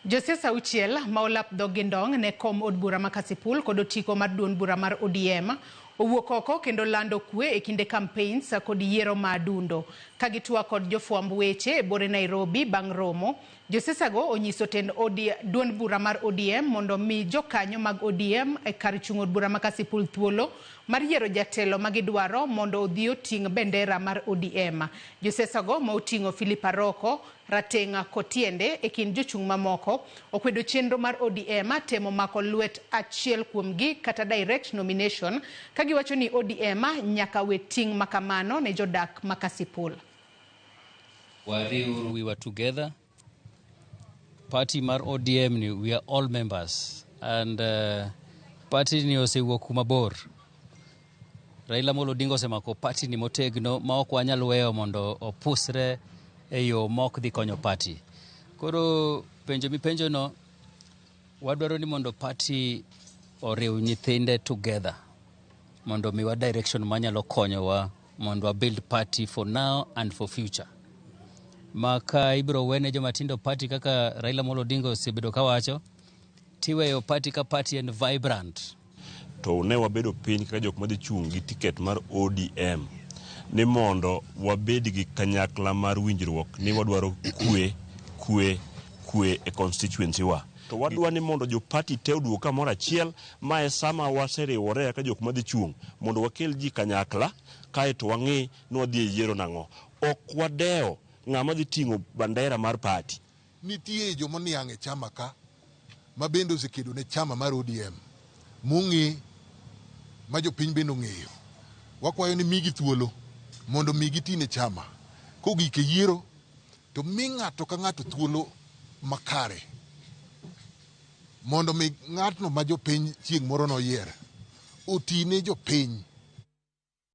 Josiasa auchiel ma olap dhog gi ndong' ne kom od bura ma Kasipul kod otiko mar duond bura mar ODM owuok oko kendo lando kwe e kinde campaigns kod yiero ma adundo. Ka gitwak kod jofwamb weche e bore Nairobi bang' romo, josiasago onyiso tend duond bura mar ODM mondo mi jokanyo mag ODM e kar chung' od bura ma Kasipul thuolo mar yiero jatelo ma gidwaro mondo odhi oting' bendera mar ODM. Josiasago ma oting'o Philip Aroko, Rateng' Kotiende e kind jochung' mamoko okwedo chenro mar ODM temo mako lwet achiel kuomgi kata direct nomination ka giwacho ni ODM nyaka we ting' makamano ne jodak ma Kasipul. Wariwuru we were together. Party mar ODM ni we are all members and party ni osewuok kuma bor. Raila Amolo Odinga osemako party ni motegno ma ok wanyal weyo mondo opusre e yo ma ok dhi konyo party. Koro penjo mipenjo no wadwaro ni mondo party oriw nyithinde together mondo miwa direction manyalo konyowa mondo wa build party for now and for future. Ma ka ibiro wene joma tindo party kaka Raila Amolo Odinga osebedo kawacho, tiweyo party ka party en vibrant. To ne wabedo piny kaka jok madhi chung' gi tiket mar ODM ni mondo wabed gi kanyakla mar winjruok ni wadwaro kwe, kwe, kwe e constituency wa. To wadwa ni mondo jo party te oduog kamoro achiel ma e sama waseriwore kaka jok madhi chung' mondo wakel ji kanyakla kaeto wang'i ni wadhi e yiero nang'o. Ok wadewo ng'ama dhi ting'o bandera mar party. Nitie joma oniang' e chama ka ma bende osekedo ne chama mar ODM mong'e ma jopiny bende ong'eyo. Wakwayo ni migi thuolo mondo mi giti ne chama. Kogik e yiero to mi ng'ato ka ng'ato thuolo makare mondo mi ng'atno ma jopiny chieng' moro noyier oti ne jopiny.